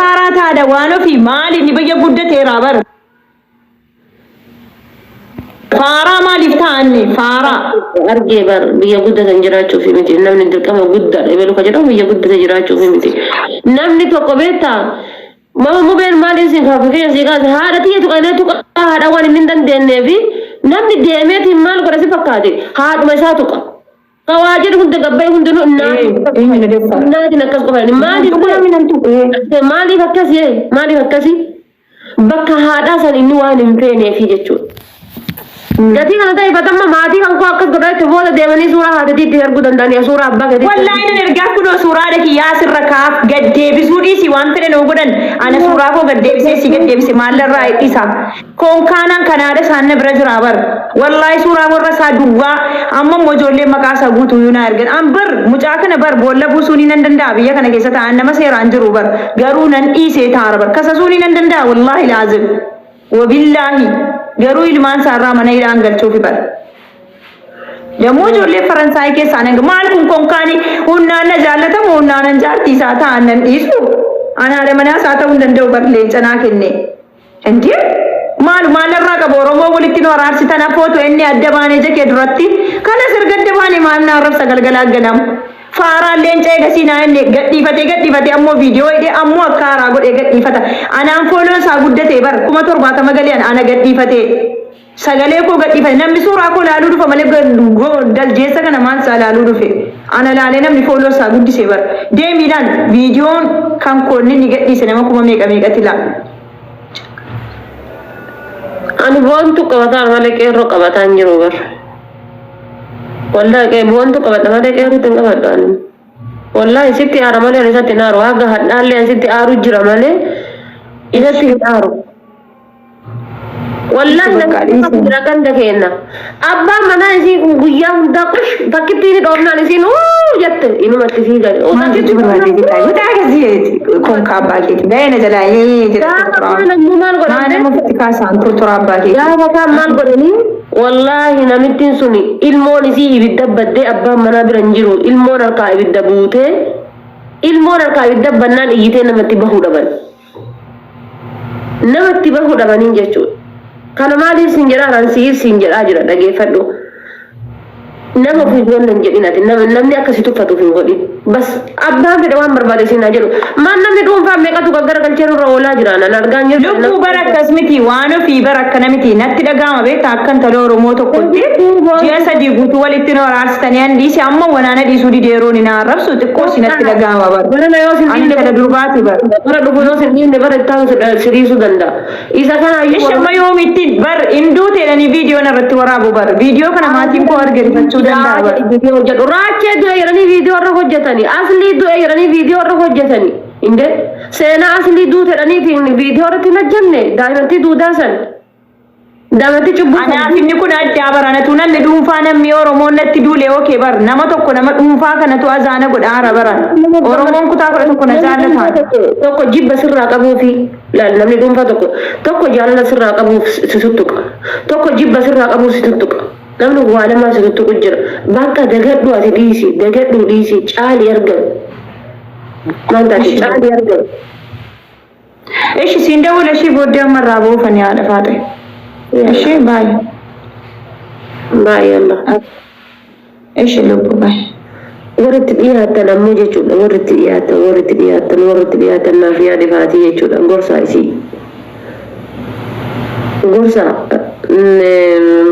faaraa taada waan ofii maali inni biyya guddateeraa bara. Faaraa maaliif ta'anni faaraa. Argee bar biyya guddatan jiraachuuf miti namni dirqama guddaadha ebelu ka jedhamu biyya guddate jiraachuuf miti namni tokko beektaa mama mubeen maaliin siin kaa fakkeenya sii kaase haadha tiyya tuqanee tuqa haadha waan inni hin dandeenyee fi namni deemeetiin maal godha si fakkaate haadhuma isaa tuqa ka waa jedhu hunda gabbaye hundinuu Eenyu na deeffara. innaatiin akkas qofa maaliif Tuqu namni nan tuqu. maaliif akkasii maaliif akkasii Bakka haadhaa san inni waan hin feeneefi jechuudha. Gatii kana ta'e fatamma maatii kan koo akkas godhaa jechuun booda deemanii suuraa haadhatii itti erguu danda'anii suuraa abbaa keetii. Wallaahi nan ergaa kunoo suuraa haadha kiyyaa asirra kaaf gad deebisuu dhiisi waan fedhe nuu godhan ana suuraa koo gad deebisee si gad deebise maallarraa hidhisa koonkaanaan kan haadha isaan na bira jiraa bar wallaahi suuraa warra isaa duwwaa amma immoo ijoolleen maqaa isaa guutuu naa ergan an bar mucaa kana bar boolla buusuu ni nan danda'a biyya kana keessa taa'an nama seeraan jiru bar Garuu nan dhiisee taara bar kasasuuni nan danda'a wallaahi laazim wabillaahi garuu ilmaan isaarraa mana hidhaan galchuufi bar. Dammoo ijoollee Faransaay keessaa nan maal kun konkaani humnaan na jaallatamu humnaan nan jaartii isaa ta'an nan dhiisu an haadha manaa isaa ta'uu hin danda'u bar leenca naa kenne. Indee maalu maalarraa qaba Oromoo walitti nu araarsitan afootu inni adda baane ija kee duratti kanas erga adda baane maal na arrabsa galgalaa ganam faaraan leenca eegasii naa inni gadhiifatee gadhiifatee ammoo viidiyoo hidhee ammoo akka haaraa godhee gadhiifata anaan fooloon isaa guddatee bar 70,000 galee ana gadhiifatee Sagalee koo gadhiifate namni suuraa koo laaluu dhufa malee daljeessa kana maal isaa laaluu dhufe ana laalee namni fooloo isaa guddise bar deemi ilaal viidiyoon kan koo inni gadhiise nama kuma meeqa meeqatti laa. Ani boontu qabataa malee qeerroo qabataa hin jiru bar. Wallaahi boontu qabadha malee qeerrootti hin qabadhu ani. Wallaahi sitti aara malee ani isatti hin aaru. Haga hadhaallee ani sitti aaru jira malee isatti hin aaru. Wallahi Bakka namni dhiisi. jira ganda keenna. Abbaan manaa isii kun guyyaa hundaa qush takkitti ni dhoofnaan isiin uu jette inumatti fiigan. Maal jechuu barbaadee jettaa? Yoo ta'e akkasii konkaa abbaa keeti. Ga'ee na jalaa ee jedha Gaafa tortoraa. kaan ammoo maal Maa godhan nama ofitti kaasaan tortoraa abbaa keeti. Gaafa kaan maal godhanii wallaahi namittiin sun ilmoon isii ibidda baddee abbaan manaa bira hin jiru ilmoon harkaa ibidda buutee ilmoon harkaa ibidda bannaan iyyitee namatti bahuu dhaban. Nama itti bahu dhabaniin jechuudha. Kana maaliif siin jedhaa kan siif siin jedhaa jira dhageeffadhu. Nama ofiif wanna hin jedhin ati nama namni akka si tuffatuuf hin godhin. Bas abbaan fedhe waan barbaade siin haa jedhu. Maal namni dhuunfaan meeqatu gaggara galchee nurra oolaa jira nan argaa hin jirtu. Lubbuu bara akkas miti waan ofii bara akkana miti natti dhaga'ama beektaa akka intala Oromoo tokkotti ji'a 3 guutuu walitti nu araarsitanii an dhiise amma wanaana dhiisuu didee yeroon na arrabsu xiqqoo si natti dhaga'ama bara. Barana yoo sin Ani dhiifne intala durbaati bara. bara dhufu yoo sin dhiifne bara itti aanu si dhiisuu danda'a. Isa kanaayyuu Ishi amma yoomitti bar hin duute jedhanii viidiyoo irratti waraabu bar. Viidiyoo kana maatiin koo arge rifachuu danda'a bar. Viidiyoo hojjedhu. Raachee du'e jedhanii viidiyoo irra hojjetani. Aslii du'e jedhanii viidiyoo irra hojjetani. Inde seenaa aslii duute jedhaniitiin viidiyoo irratti hin hojjenne daa'imantii duudaa san. Daa'imatti cubbuu san. Anaaf inni kun addaa bar anatu namni dhuunfaa namni Oromoon natti duule okee bar nama tokko nama dhuunfaa kanatu azaana godha hara bara. Oromoon kutaa 11 na jaallata. Tokko jibba sirraa qabuufi laal namni dhuunfaa tokko tokko jaalala sirraa qabuuf si tuttuqa tokko jibba sirraa qabuuf si tuttuqa namni waa lamaan si tuttuqu jira bakka dagadhu ati dhiisi dagadhu dhiisi caali argame maal taate caali argame. Ishi siin dawwala ishii booddee amma irraa buufani haadha faaxe. Ishi baay. Baay'ee Allah. Ishi lubbu baay. Warri itti dhiyaatan ammoo jechuudha warri itti dhiyaatan warri itti dhiyaatan warri itti dhiyaatan naaf yaade faatii jechuudha gorsaa isii. Gorsa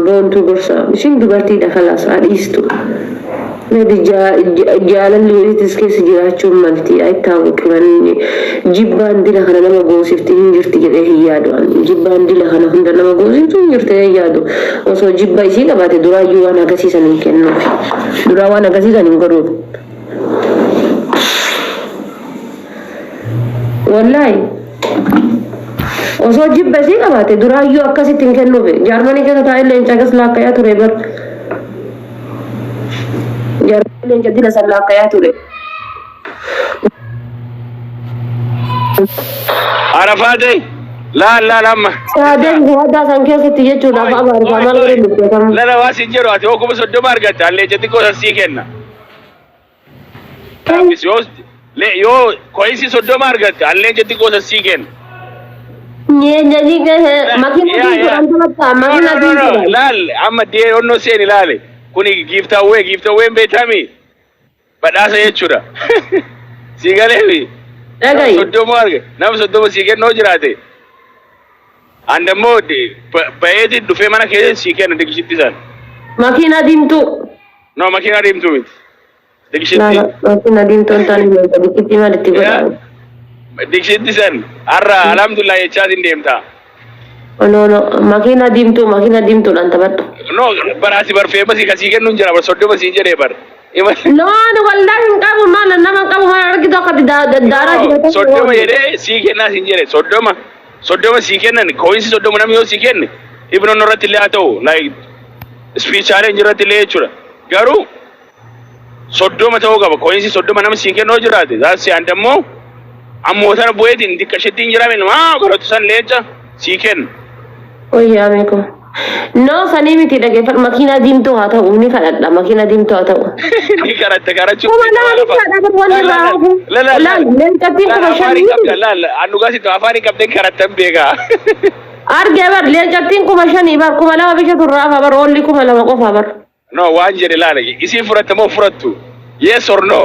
boontuu gorsa isin dubartiidha kalaas haa dhiistu. Maybe jaalalli wayiitis keessa jiraachuun malti ayitaawwaqi jibbaan dila kana nama goosifti hin jirti jedhee hin yaadu ani. Jibbaan dila kana hunda nama goosiftu hin jirti hin yaadu. Osoo jibba isii qabaate duraayyuu waan agarsiisan hin kennuuf. Duraa waan agarsiisan hin godhuuf. Wallaahi. Osoo jibba isii qabaate duraayyuu akkasitti hin kennuuf. Jaarmanii keessa taa'ee leenca gas laakkayaa ture bar. Jaarmanii leenca dila san laakkayaa ture. Arafaate laal laal amma. Saadeen waadaa san keessatti jechuudhaaf abaarfaa maal godhe dubbatama. Lala waa siin jedhu ati hoo 30,000 argatta leenca xiqqoo san sii kenna. Yoo Le yoo coins 30 argatte leenca xiqqoo san sii kenna. Leenca xiqqoo makiina Yaa yaa. diimtuudhaan taphattaa No makiina no no no diimtuudhaan. laal amma dee onnoo seeni laale kuni giveaway, giveawayn beekami badhaasa jechuudha. Sii galeefi nama Dhagayi. 30 arga nama 30 sii kennoo jiraate. Andammoo bayeeti dhufee mana keessa sii kenna digishitti san. Makiina diimtuu. No, makiinaa diimtuu miti. Digishitti. Laala makiina diimtuu hin taane leenca xiqqitti maalitti Yaa godhaa? digishitti san har'a alhamdulillah jechaatiin deemta. No, no, makiina diimtuu, makiina diimtuudhaan taphadhu. No, baraasi barfeema si kasii kennuun jira bar 30 siin jedhee bar. No, ani wallaahi hin qabu, maal nama hin qabu, maal argitu akka daaraa No, jira. 30 jedhee sii kennaa siin jedhe, 30 30 sii kennan, coins 30 namni yoo sii kenne ibnoon irratti illee haa ta'u, like speech challenge irratti illee jechuudha. Garuu 30 ta'uu qaba, coins 30 nama sii kennoo jiraate zaasi andammoo ammoo tana bu'eetiin xiqqashettiin jiraame maa godhatu san leenca sii kenna. Wayyaa meeqoo. No, sanii miti, dhageeffadhu, makiinaa diimtuu haa ta'u, ni kadhadha, makiinaa diimtuu haa ta'u. Ni karatte karachuu. 2000 ni kadhadha, wanni irraa hafu. Laal leencattiin kuma Afaanii shanii. qabda laal annugaasitti afaanii qabdeen karattan beekaa. Argee bar leencattiin 5000 bar, 2000 bisha turraa hafa bar, oolli 2000 qofa bar. No, waan jedhe laala, isiin fudhatte moo fudhattu? Yes or no?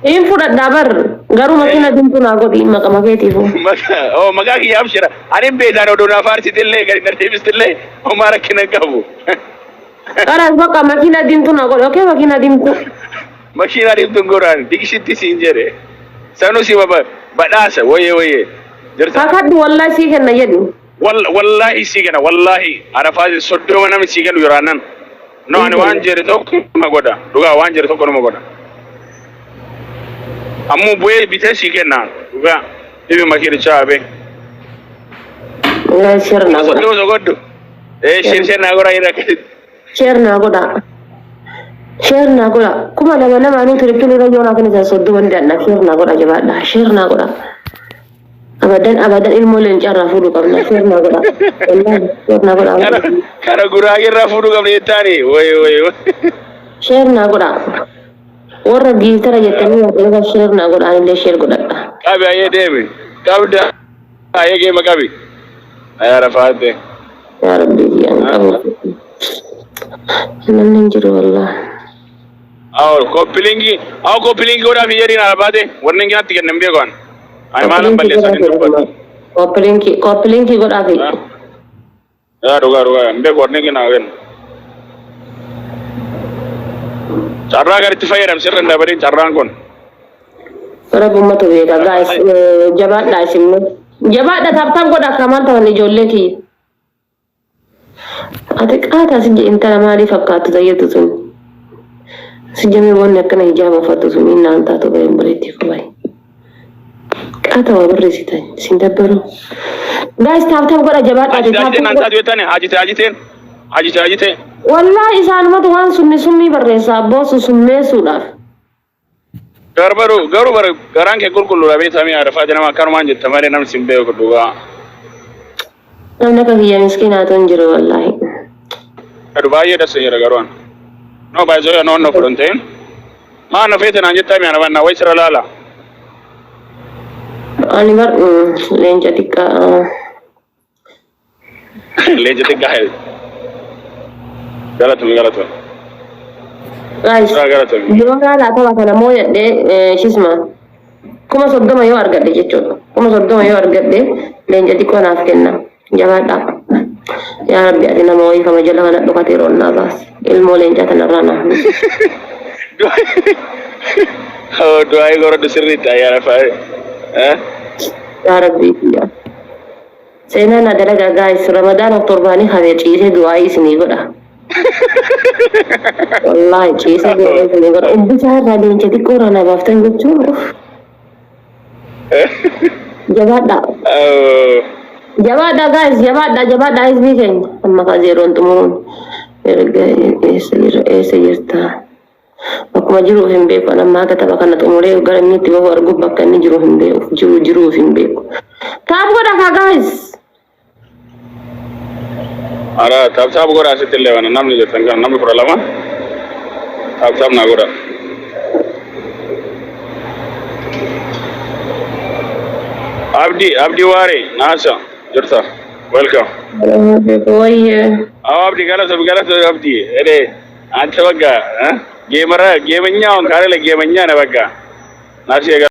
Hin fudhadhaa bar, garuu makiina diimtuu naa godhi maqama keetiifu. Oh, maqaa kiyya abshira. Ani hin beekaan odoo naaf aarsitellee gadi na deebistillee homaa rakkina hin qabu. Qaraas bakka makiina diimtuu naa godhi, okay, makiina diimtuu. Makiinaa diimtuun godhaan diqishitti siin jedhe. Sanuu si badhaasa wayyee wayyee. Jirta. Kakadhu, wallahi sii kenna jedhi. Wallaahi sii kenna, wallaahi Arafaa 30 namni sii kennu jiraannan. No, ani waan jedhe tokko numa godha. Dhugaa waan jedhe tokko numa godha. Ammoo bu'ee bitee sii kenna. Dhugaa dhibi makiinichaa hafe. Share naa godha. 30 godhu. Ee, share share naa godha irra akkasitti. Share naa godha. Share naa godha. 2000 lamaanuu triple irra yoo naa kennitan 30 ni danda'a. Share naa godha, jabaadha. Share naa godha. Abadan abadan ilmoo leencaa irraa fuudhuu qabna. Share naa godha. Wallaahi share naa godha. Kana kana guraagee irraa fuudhuu qabna jettaani. Wayi wayi wayi. Share naa godha. Warra giiftara jettanii yaaddan share naa godha. Anillee share godhadha. Qabi ayyee deemi. Qabda ayyee geema qabi. Ayyaa Arafaate. Yaa Rabbi kiyyaan qabu. Namni hin jiru wallaahi. Awo copy link, awo copy link godhaa fi jedhiin Arafaate warri natti kennan beeku ani. Ani maalan balleessan hin dubbatu. Copy link, copy link godhaafi. Yaa dhugaa dhugaa hin beeku warri naa kennu. Carraa garitti fayyadam sirra hin dabalin carraan kun. Rabbi ummatu beeka, guys, jabaadhaa isin. Jabaadha, tap tap godha kamaan ta'an ijoollee kiyya. Ati qaataa si intala maalii fakkaattu tayyatu sun? Si jamee wanni akkana hijaaba uffatu sun inni naan taatu baay'een bareetti kubai. Qaata waa barreessitan sin dabbaru. Guys, tap tap godha, jabaadhaa. Haji Tap taajiteen tap naan godha. taatu jettani haji taajiteen haji taajiteen. Wallaahi isaanumatu waan sunni summii barreessa abboo summeessuudhaaf. Garbaru garuu bara garaan kee qulqulluudha beekamii Arafaate nama akkanumaan jetta malee namni sin beeku dhugaa. Namni akka kiyya miskiinaatu hin jiru wallaahi. Adu baay'ee dasa jira garuu an. No, baay'ee no no fudhan ta'in. Maa na feete naan jettaa mi ana banna wayi sirra laala. Ani bar leenca xiqqaa. Leenca xiqqaa hel. Galatumi galatumi. Guys, Dhugaa galatumi. yoo laalaa tapha kana mooyadhee shisma 30,000 yoo argadhe jechuudha. 30,000 yoo argadhe leenca xiqqoo naaf kenna. Jabaadhaa. Yaa Rabbi, ati nama wayii kama jala kana dhokatee roonnaa baas. Ilmoo leencaa tanarraa naaf buusi. Du'aa gorodhu sirriitti ayyaana faa'e. Yaa Rabbi kiyya. Seenaa na dalagaa guys, Ramadaanaaf torbaanii hafee ciisee du'aa isinii godha. Wallaahi ciisee du'aa isinii godha. Ubbisaa irraa leenca xiqqoo irraa na baaftan jechuun uff. Jabaadhaa. Jabaadhaa guys, jabaadhaa, jabaadhaa hizbii keenya. Amma kaa zeeroon xumuruun. Erga eessa jira, eessa jirta? Bakkuma jiruuf hin beeku. Ani amma akka tapha kana xumuree gara inni itti bahu arguuf bakka inni jiru hin beeku. Jiru jiruuf hin beeku. Tap godha kaa guys. Ara tap tap godha asitti illee waan namni jettan kan namni 12 tap tap naa godha. Abdi Abdi Waare naasa jirta. Welcome. Wayyee. Aw Abdi galata galata Abdi. Ede አንተ በቃ ጌመራ ጌመኛ አሁን ካለ ጌመኛ ነህ በቃ ናሲ።